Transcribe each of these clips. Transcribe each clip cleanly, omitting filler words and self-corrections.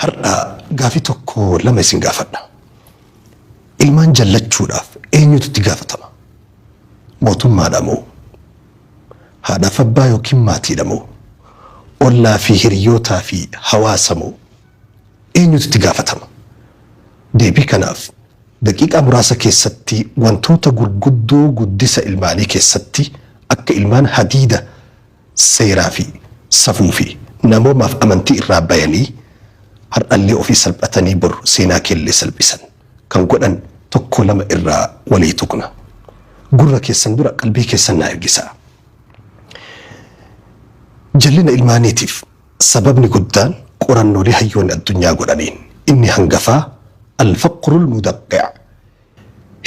Har'a gaafii tokko lama isin gaafadha. Ilmaan jallachuudhaaf eenyutu itti gaafatama? Mootummaadha moo? Haadhaaf abbaa yookiin maatiidha moo? Ollaa fi hiriyootaa fi hawaasa moo? Eenyutu itti gaafatama? Deebii kanaaf daqiiqaa muraasa keessatti wantoota gurguddoo guddisa ilmaanii keessatti akka ilmaan hadiida seeraa fi safuu fi namoomaaf amantii irraa bayanii har'allee ofii salphatanii bor seenaa keellee salphisan kan godhan tokko lama irraa walii tuqna. Gurra keessan dura qalbii keessan naa ergisaa. Jallina ilmaaniitiif sababni guddaan qorannoolee hayyoonni addunyaa godhaniin inni hangafaa al-faqrul mudaqqi'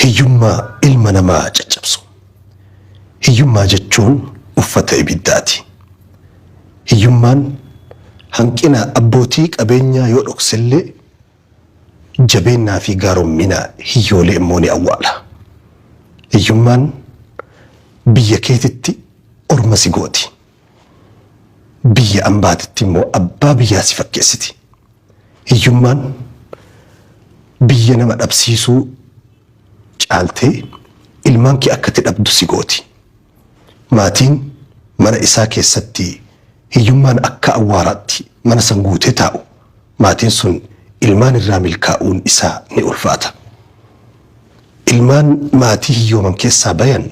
hiyyummaa ilma namaa caccabsu. Hiyyummaa jechuun uffata ibiddaati. Hiyyummaan hanqina abbootii qabeenyaa yoo dhoksellee jabeennaa fi gaarommina hiyyoolee immoo ni awwaala. Hiyyummaan biyya keetitti orma si gooti. Biyya ambaatitti immoo abbaa biyyaa si fakkeessiti. Hiyyummaan biyya nama dhabsiisuu caaltee ilmaan kee akka itti dhabdu si gooti. Maatiin mana isaa keessatti hiyyummaan akka awwaaraatti mana san guutee taa'u, maatiin sun ilmaan irraa milkaa'uun isaa ni ulfaata. Ilmaan maatii hiyyooman keessaa bayan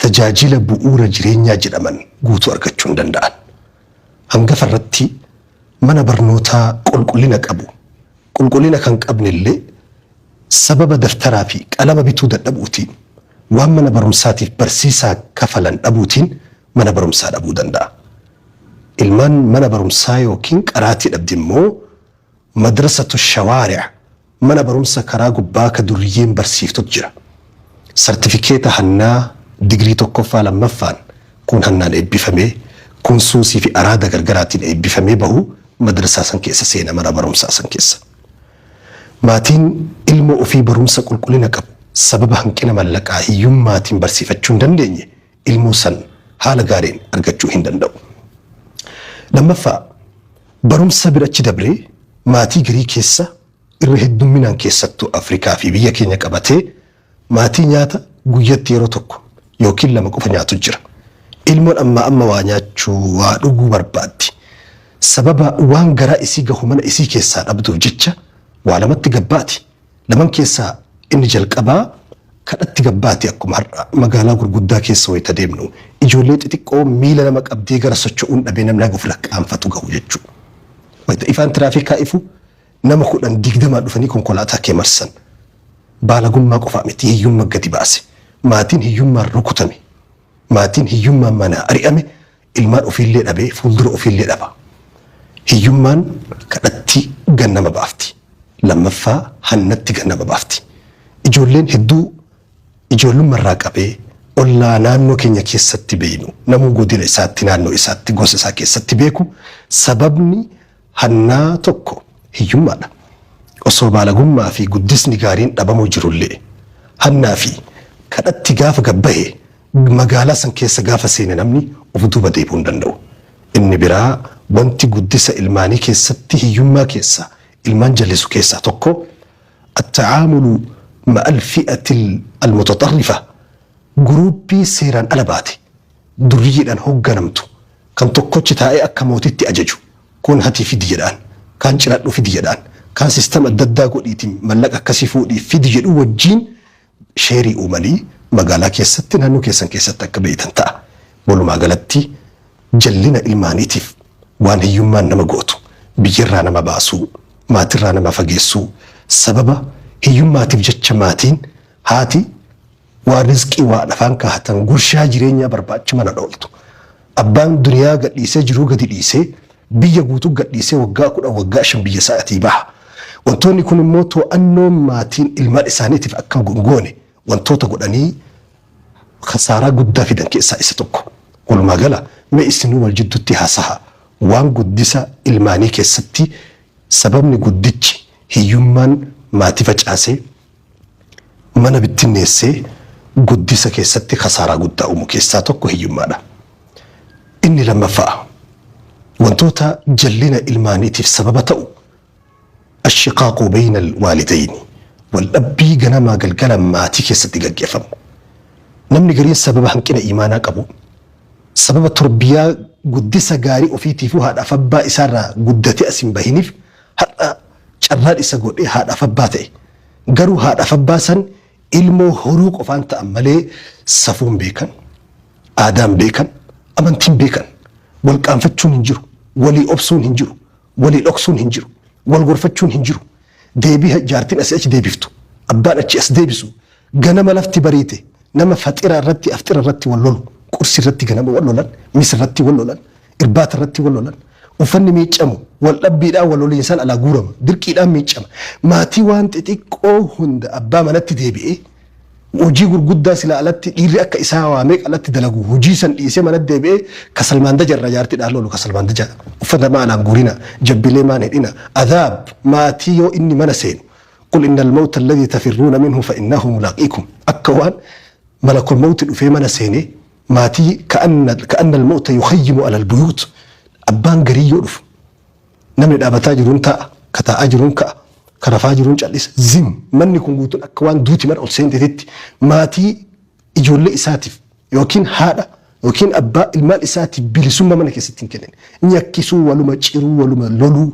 tajaajila bu'uura jireenyaa jedhaman guutuu argachuu hin danda'an. Hangafa irratti mana barnootaa qulqullina qabu, qulqullina kan qabne illee sababa daftaraa fi qalama bituu dadhabuutiin, waan mana barumsaatiif barsiisaa kafalan dhabuutiin mana barumsaa dhabuu danda'a. Ilmaan mana barumsaa yookiin qaraatii dhabde immoo madrasatu shawaari'a, mana barumsa karaa gubbaa ka durriyyeen barsiiftutu jira. Sartifikeeta hannaa digirii tokkoffaa lammaffaan kun hannaan eebbifamee, kun suusii fi araada gargaraatiin eebbifamee bahu madrasaa san keessa seena, mana barumsaa san keessa. Maatiin ilmoo ofii barumsa qulqullina qabu sababa hanqina mallaqaa hiyyummaatiin barsiifachuu hin dandeenye ilmoo san haala gaariin argachuu hin danda'u. Lammaffaa, barumsa bira achi dabree maatii garii keessa irra heddumminaan keessattuu Afrikaa fi biyya keenya qabatee maatii nyaata guyyatti yeroo tokko yookiin lama qofa nyaatu jira. Ilmoon ammaa amma waa nyaachuu, waa dhuguu barbaaddi. Sababa waan garaa isii gahu mana isii keessaa dhabduuf jecha waa lamatti gabbaati. Laman keessaa inni jalqabaa kadhatti gabbaati. Akkuma har'a magaalaa gurguddaa keessa wayita deemnu ijoollee xixiqqoo miila nama qabdee gara socho'uun dhabee namni haga of laqqaanfatu gahu jechuudha. Wayita ifaan tiraafikaa ifu nama 10 20 dhufanii konkolaataa kee marsan. Baalagummaa qofaa miti, hiyyummaa gadi baase. Maatiin hiyyummaan rukutame. Maatiin hiyyummaan manaa ari'ame ilmaan ofiillee dhabee fuuldura ofiillee dhaba. Hiyyummaan kadhatti gannama baafti. Lammaffaa, hannatti gannama baafti. Ijoolleen hedduu ijoollummarraa qabee ollaa naannoo keenya keessatti beeynu, namuu godina isaatti, naannoo isaatti, gosa isaa keessatti beeku, sababni hannaa tokko hiyyummaadha. Osoo baalagummaa fi guddisni gaariin dhabamuu jirullee hannaa fi kadhatti gaafa gabbahe magaalaa san keessa gaafa seene namni of duuba deebi'uu hin danda'u. Inni biraa wanti guddisa ilmaanii keessatti hiyyummaa keessa ilmaan jallisu keessaa tokko at-ta'aamulu ma'al fi'atil al-mutaxarrifa, guruuppii seeraan ala baate, durriyyeedhaan hoogganamtu, kan tokkochi taa'ee akka mootitti ajaju, kun hatii fidi jedhaan, kaan ciradhu fidi jedhaan, kaan sistama adda addaa godhiitiin mallaqa akkasii fuudhii fidi jedhu wajjiin sheerii uumanii magaalaa keessatti naannoo keessan keessatti akka beeytan ta'a. Walumaa galatti jallina ilmaaniitiif waan hiyyummaan nama gootu, biyyarraa nama baasuu, maatirraa nama fageessuu, sababa hiyyummaatiif jecha maatiin haati waan rizqii waan afaan kaahatan gurshaa jireenyaa barbaacha mana dhooltu. Abbaan duniyaa gadhiisee, jiruu gadi dhiisee, biyya guutuu gadhiisee waggaa 10, waggaa 5 biyya isaatii baha. Wantoonni kun immoo to'annoo maatiin ilmaan isaaniitiif akka hin goone wantoota godhanii khasaaraa guddaa fidan keessaa isa tokko. Walumaa gala mee isinuu wal jidduutti haasaha, waan guddisa ilmaanii keessatti sababni guddichi hiyyummaan maatii facaasee, mana bittinneessee, guddisa keessatti khasaaraa guddaa uumu keessaa tokko hiyyummaadha. Inni lammaffaa wantoota jallina ilmaaniitiif sababa ta'u Ashiqaaqu bayna alwaalidayni, wal dhabbii ganamaa galgala maatii keessatti gaggeeffamu. Namni gariin sababa hanqina iimaanaa qabu, sababa torbiyaa guddisa gaarii ofiitiifuu haadhaaf abbaa isaarraa guddatee as hin bahiniif har'a carraan isa godhee haadhaaf abbaa ta'e. Garuu haadhaaf abbaa san ilmoo horuu qofaan ta'an malee safuun beekan, aadaan beekan, amantiin beekan. Wal qaanfachuun hin jiru, walii obsuun hin jiru, walii dhoksuun hin jiru, wal gorfachuun hin jiru. Deebii jaartiin asii achi deebiftu, abbaan achi as deebisu, ganama lafti bariite nama faxira irratti afxira irratti wal lolu, qursi irratti ganama wal lolan, mis irratti wal lolan, irbaata irratti wal lolan, uffanni miiccamu wal dhabbiidhaan wal loliinsaan alaa guurama, dirqiidhaan miiccama. Maatii waan xixiqqoo hunda abbaa manatti deebi'ee hojii gurguddaa sila alatti dhiirri akka isaa waa meeqa alatti dalagu hojii san dhiisee manatti deebi'ee kasalmaan dajarra jaartiidhaan lolu, kasalmaan daja uffata maalaan guurina, jabbilee maan hidhina. Adaab maatii yoo inni mana seenu, qul inna almawta alladhii tafirruuna minhu fa innahu mulaaqiikum, akka waan malakul mawti dhufee mana seenee maatii ka'anna almawta yukhayyimu ala albuyuut. Abbaan garii yoo dhufu namni dhaabataa jiruun taa'a, ka taa'aa jiruun ka'a, ka rafaa jiruun cal'isa, zim. Manni kun guutuun akka waan duuti mana ol seenteetitti maatii ijoollee isaatiif yookiin haadha yookiin abbaa ilmaan isaatiif bilisummaa mana keessatti hin kennin. Nyakkisuu, waluma ciruu, waluma loluu.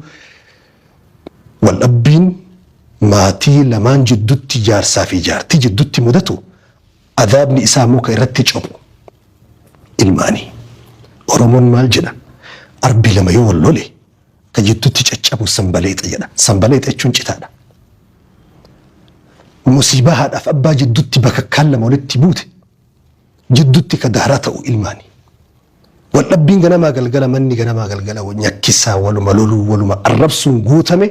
Wal dhabbiin maatii lamaan jiddutti, jaarsaa fi jaartii jiddutti mudatu, adaabni isaa muka irratti cophu ilmaanii. Oromoon maal jedha? Arbi lama yoo wal lole ka jiddutti caccabu sanbaleexa jedha. Sanbaleexa jechuun citaadha. Musiibaa haadhaaf abbaa jiddutti bakakkaan lama walitti buute jiddutti ka daaraa ta'u ilmaanii. Wal dhabbiin ganamaa galgala, manni ganamaa galgala nyakkisaa, waluma loluu, waluma arrabsuun guutame,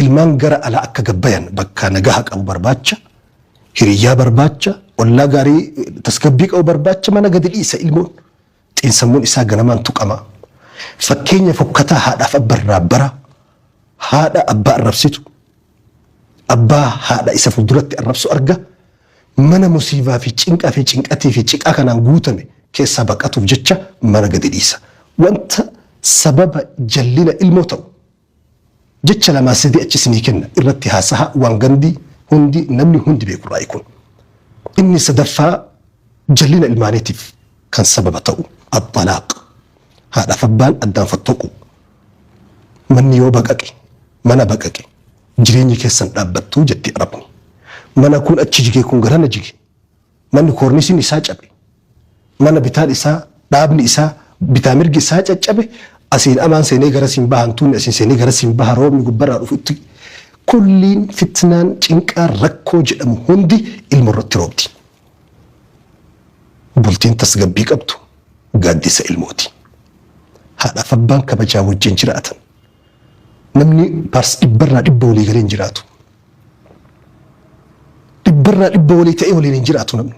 ilmaan gara alaa akka gabbayan bakka nagaha qabu barbaacha, hiriyyaa barbaacha, ollaa gaarii tasgabbii qabu barbaacha mana gadi dhiisa ilmoon. Xiinsammuun isaa ganamaan tuqama. Fakkeenya fokkataa haadhaaf abbarraa bara, haadha abbaa arrabsitu, abbaa haadha isa fuulduratti arrabsu arga. Mana musiibaa fi cinqaa fi cinqatii fi ciqaa kanaan guutame keessaa baqatuuf jecha mana gadi dhiisa. Wanta sababa jallina ilmoo ta'u jecha lamaa sadii achi isinii kenna, irratti haasaha, waan gandi hundi, namni hundi beeku raayi kun. Inni sadaffaa jallina ilmaaniitiif kan sababa ta'u axxalaaq. Haadhaaf abbaan addaan fottoqu. Manni yoo baqaqe, mana baqaqe, jireenyi keessan dhaabbattuu jetti Arabni. Mana kun achi jige, kun garana jige. Manni koornisiin isaa cabe. Mana bitaan isaa, dhaabni isaa, bitaa mirgi isaa caccabe, asiin amaan seenee garasiin baha, hantuunni asiin seenee garasiin baha, roobni gubbarraa dhufu itti kulliin fitnaan cinqaa rakkoo jedhamu hundi ilma irratti roobdi. Bultiin tasgabbii qabdu gaaddisa ilmooti. Haadhaaf abbaan kabajaa wajjin jiraatan. Namni paars 100% walii galee hin jiraatu. 100% walii ta'ee waliin hin jiraatu namni.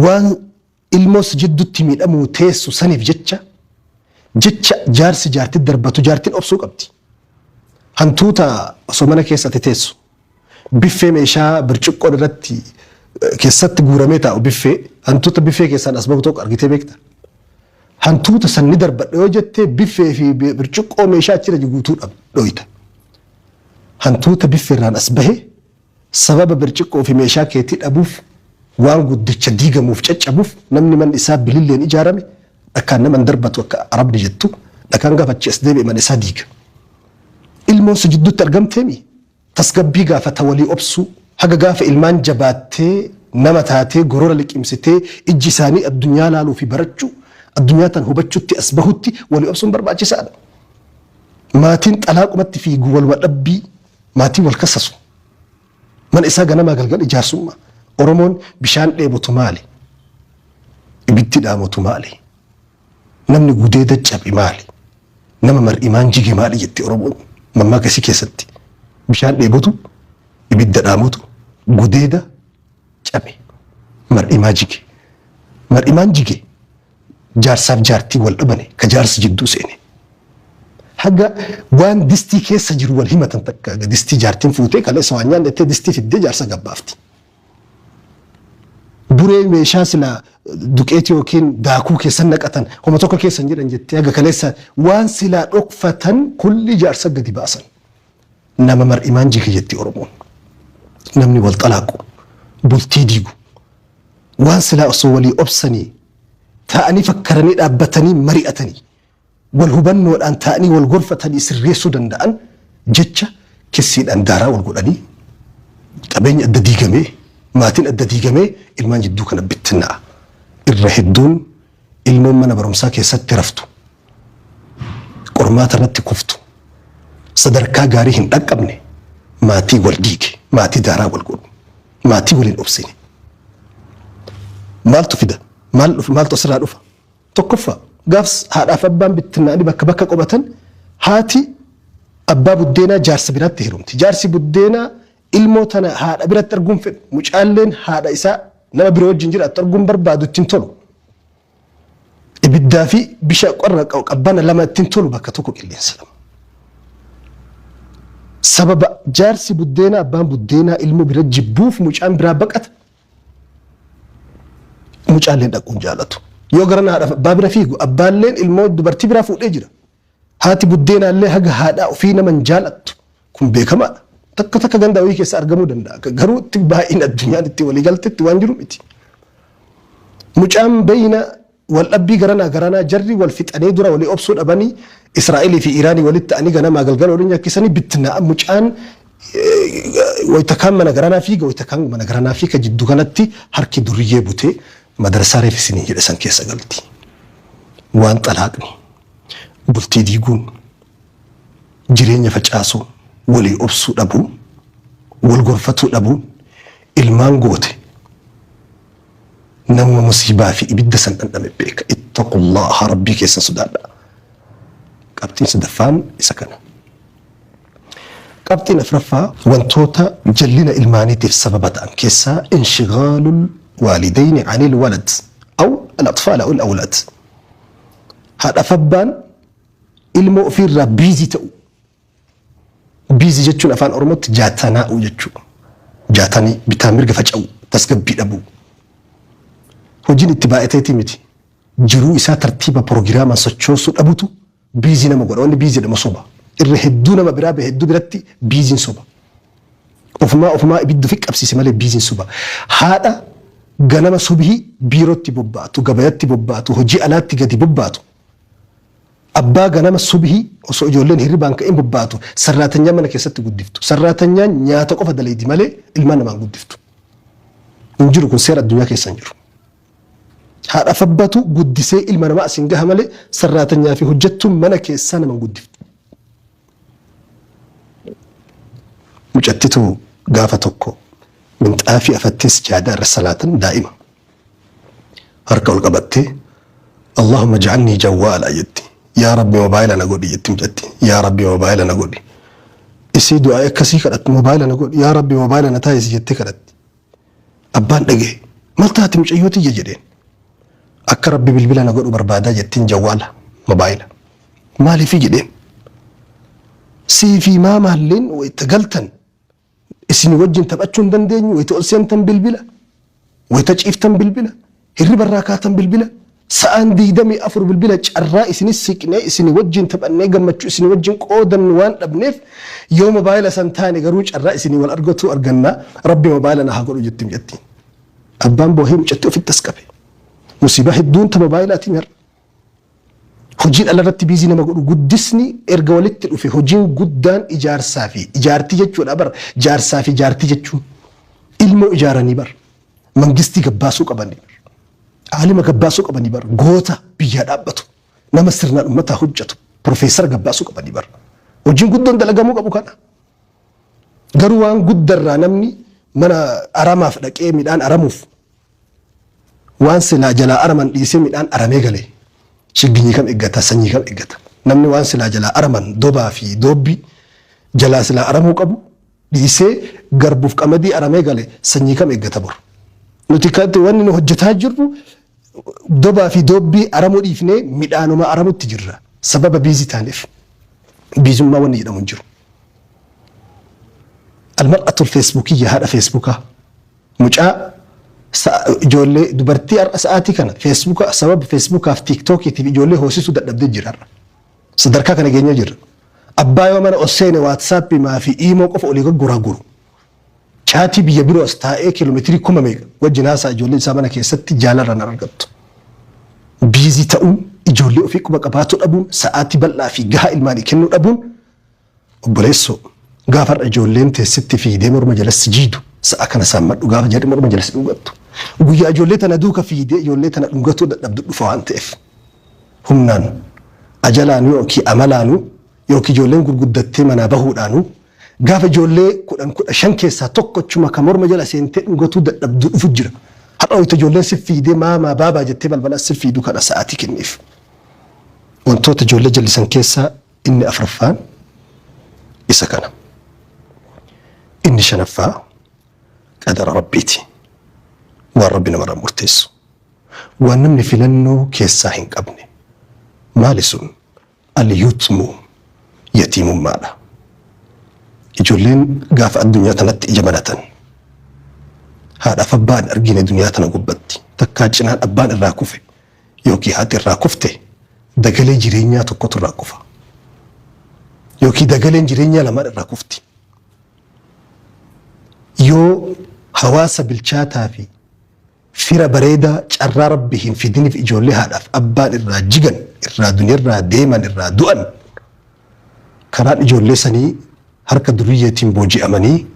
Waan ilmoos jidduutti miidhamuu teessu saniif jecha, jecha jaarsi jaartii darbatu jaartiin obsuu qabdi. Hantuuta osoo mana keessatti teessu biffee meeshaa bircuqqoon irratti keessatti guuramee taa'u, biffee hantuuta biffee keessaan as bahu tokko argitee beekta? Hantuuta san ni darbadha yoo jettee biffee fi bircuqqoo meeshaa achirra guutuu dhoyta. Hantuuta biffeerraan as bahe sababa birciqqoo fi meeshaa keetii dhabuuf waan guddicha diigamuuf caccabuuf, namni manni isaa bililleen ijaarame dhakaan nama hin darbatu akka Arabni jettu, dhakaan gaafa achi as deebi'e mana isaa diiga. Ilmoon si jidduutti argamteemi tasgabbii gaafata, walii obsuu, haga gaafa ilmaan jabaattee nama taatee gorora liqimsitee ijji isaanii addunyaa laaluu fi barachuu, addunyaa tan hubachuutti as bahutti walii obsuun barbaachisaadha. Maatiin xalaaqumatti fiigu, waluma dhabbii maatiin wal kassasu. Mana isaa ganamaa galgal ijaarsummaa. Oromoon bishaan dheebotu maali? Ibiddi dhaamotu maali? Namni gudeeda cabe maali? Nama mar'imaan jige maali jetti Oromoon mammaaka isii keessatti. Bishaan dheebotu, ibidda dhaamotu, gudeeda cabe, mar'imaa jige. Mar'imaan jige jaarsaaf jaartii wal dhabane ka jaarsi jidduu seene. Haga waan distii keessa jiru wal himatan takka distii jaartiin fuutee kaleessa waan nyaanne jettee distii fiddee jaarsa gabbaafti. Buree meeshaa sila duqeetii yookiin daakuu keessan naqatan homa tokko keessan jedhan jettee haga kaleessa waan silaa dhokfatan kulli jaarsa gadi baasan. Nama mar'imaan jige jetti Oromoon. Namni wal xalaaqu, bultii diigu, waan silaa osoo walii obsanii, taa'anii fakkaranii dhaabbatanii mari'atanii, wal hubannoodhaan taa'anii wal gorfatanii sirreessuu danda'an jecha kissiidhaan daaraa wal godhanii qabeenya adda diigamee, maatiin adda diigamee ilmaan jidduu kana bittinnaa'a. Irra hedduun ilmoon mana barumsaa keessatti raftu, qormaata irratti kuftu, sadarkaa gaarii hin dhaqqabne maatii wal diige, maatii daaraa wal godhu, maatii wal hin obsine. Maaltu fida? Maal dhufa? Maaltu asirraa dhufa? Tokkoffaa, gaafs haadhaaf abbaan bittinnaa'anii bakka bakka qobatan haati abbaa buddeenaa jaarsa biraatti heerumti. Jaarsi buddeenaa ilmoo tana haadha biratti arguun fedhu. Mucaalleen haadha isaa nama biroo wajjin jiraattu arguun barbaadu ittiin tolu. Ibiddaa fi bisha qorra qabbana lama ittiin tolu bakka tokko qilleensa lama. Sababa jaarsi buddeenaa abbaan buddeenaa ilmoo bira jibbuuf mucaan biraa baqata. Mucaalleen dhaquun jaalatu. Yoo gara haadha abbaa bira fiigu abbaalleen ilmoo dubartii biraa fuudhee jira. Haati buddeenaallee haga haadhaa ofii nama hin jaalattu. Kun beekamaadha. Takka takka ganda wayii keessa argamuu danda'a. Garuu itti baay'een addunyaan itti walii galtetti waan jiru miti. Mucaan beeyna wal dhabbii garanaa garanaa jarri wal fixanii dura walii obsuu dhabanii Israa'elii fi Iraanii walitti ta'anii ganamaa galgala waliin nyakkisanii bittinaa'a mucaan wayita kaan mana garanaa fiiga wayita kaan mana garanaa fiiga jiddu kanatti harki duriyyee butee madrasaa reef isiniin jedhe san keessa galti. Waan xalaaqni bultii diiguun jireenya facaasuun walii obsuu dhabuun wal gorfatuu dhabuun ilmaan goote Namuma musiibaa fi ibidda san dhandhame beeka. Ittaqullaaha Rabbii keessan sodaadhaa. Qabxiin sadaffaan isa kana. Qabxiin afraffaa wantoota jallina ilmaaniitiif sababa ta'an keessaa inshigaalul waalidayni anil walad aw al-atfaal aw al-awlaad. Haadhaaf abbaan ilmoo ofiirraa biizii ta'u. Biizii jechuun afaan Oromootti jaatanaa'uu jechuudha. Jaatanii bitaa mirga faca'uu, tasgabbii dhabuu. Hojiin itti baay'ateetii miti. Jiruu isaa tartiiba pirogiraamaan sochoosuu dhabutu biizii nama godha. Wanni biizii jedhamu soba. Irra hedduu nama biraa hedduu biratti biiziin soba. Ofumaa ofumaa ibidda ofi qabsiise malee biiziin soba. Haadha ganama subhii biirootti bobbaatu, gabayatti bobbaatu, hojii alaatti gadi bobbaatu. Abbaa ganama subhii osoo ijoolleen hirribaan ka'in bobbaatu sarraatanyaa mana keessatti guddiftu. Sarraatanyaan nyaata qofa dalaydi malee ilmaan namaan guddiftu. Hin jiru kun seera addunyaa keessa hin jiru. Haadha fabbatu guddisee ilma namaa asiin gaha malee sarraatanyaa fi hojjettuun mana keessaa nama hin guddiftu. Mucattitu gaafa tokko minxaafii afattee sijaadaa irra salaatan daa'ima. Harka ol qabattee Allahumma ja'alnii jawwaala jetti. Yaa Rabbi mobaayila na godhi jetti mucattiin. Yaa Rabbi mobaayila na godhi. Isii du'aa akkasii kadhatti mobaayila na godhi. Yaa Rabbi mobaayila na taasisi jettee kadhatti. Abbaan dhagaye. Maal taate mucayyoo tiyya jedheen. Akka Rabbi bilbila na godhu barbaadaa jettiin jawwaala mobaayila. Maaliifii jedheen. Sii fi maamaalleen wayita galtan Isin wajjin taphachuu hin dandeenyu, wayita ol seentan bilbila, wayita ciiftan bilbila, hirriba irraa kaatan bilbila, sa'aan 24 bilbila carraa isinis siqnee isin wajjin taphannee gammachuu isin wajjin qoodannu waan dhabneef yoo mobaayila san taane garuu carraa isinii wal argatuu arganna rabbi mobaayila na haa godhu jetti mucattiin. Abbaan boohee mucattii ofitti as qabe. Musiibaa hedduun ta mobaayilaatiin har'a. Hojiin alarratti biizii nama godhu guddisni erga walitti dhufe hojiin guddaan ijaarsaa fi ijaartii jechuudha bar jaarsaa fi jaartii jechuun ilmoo ijaaranii bar mangistii gabbaasuu qabanii bar aalima gabbaasuu qabanii bar goota biyyaa dhaabbatu nama sirnaan ummataa hojjetu profeesara gabbaasuu qabanii bar hojiin guddoon dalagamuu qabu kana. Garuu waan guddarraa namni mana aramaaf dhaqee midhaan aramuuf Waan silaa jalaa araman dhiisee midhaan aramee gale shigginyii kam eggata, sanyii kam eggata? Namni waan silaa jalaa araman dobaa fi doobbii jalaa silaa aramuu qabu dhiisee garbuuf qamadii aramee gale sanyii kam eggata bor? Nuti kan wanni nu hojjetaa jirru dobaa fi doobbii aramuu dhiifnee midhaanuma aramutti jirra. Sababa biizii taaneef. Biizummaa wanni jedhamu hin jiru. Almar'atul feesbuukiyya haadha feesbuukaa. Mucaa ijoollee dubartii har'a sa'aatii kana feesbuuka sababa feesbuukaaf tiiktookiitiif ijoollee hoosisuu dadhabdee jira har'a. Sadarkaa kana geenyee jirra. Abbaa yoo mana ol seene WhatsApp fi Imo qofa olii gurguru. Chat biyya biroo as taa'ee kiiloomeetirii 4000 wajjin haasaa, ijoollee isaa mana keessatti jaalarraan argattu. Busy ta'uun, ijoollee ofii quba qabaachuu dhabuun, sa'aatii bal'aa fi gahaa ilmaanii kennuu dhabuun, obboleessoo, gaafarra ijoolleen teessitti fiidee morma jalatti jiidu, sa'a kana saammadhu gaafa jedhe morma jalatti dhungattu. Guyyaa ijoollee tana duuka fiidee ijoollee tana dhungatuu dadhabdu dhufa waan ta'eef, humnaan ajalaan yookiin amalaanuu yookiin ijoolleen gurguddattee manaa bahuudhaanuu, gaafa ijoollee 10 15 keessaa tokkochuma ka morma jala seentee dhungatuu dadhabdu dhufu jira. Har'a wayita ijoolleen si fiidee maamaa baabaa jettee balbala si fiidu kana sa'aatii kenniif. Wantoota ijoollee jallisan keessaa inni afuraffaan isa kana. Inni shanaffaa qadara Rabbiiti. Waan Rabbi namarraa murteessu. Waan namni filannoo keessaa hin qabne. Maali sun? Al-yutmu, yatiimummaadha. Ijoolleen gaafa addunyaa tanatti ija banatan haadhaaf abbaan argine duniyaa tana gubbatti takkaa cinaan abbaan irraa kufe yookiin haati irraa kufte, dagalee jireenyaa tokkotu irraa kufa. Yookiin dagaleen jireenyaa lamaan irraa kufti. Yoo hawaasa bilchaataa fi fira bareedaa carraa Rabbi hin fidiniif, ijoollee haadhaaf abbaan irraa jigan, irraa duniyarraa deeman, irraa du'an, karaan ijoollee sanii harka duriyyeetiin booji'amanii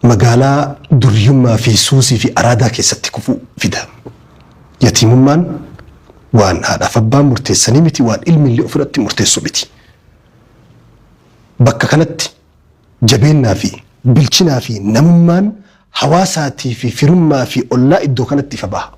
magaalaa duriyyummaa fi suusii fi araadaa keessatti kufuu fida. Yatiimummaan waan haadhaaf abbaan murteessanii miti, waan ilmi illee ofirratti murteessu miti. Bakka kanatti jabeennaa fi bilchinaa fi namummaan hawaasaatii fi firummaa fi ollaa iddoo kanatti ifa baha.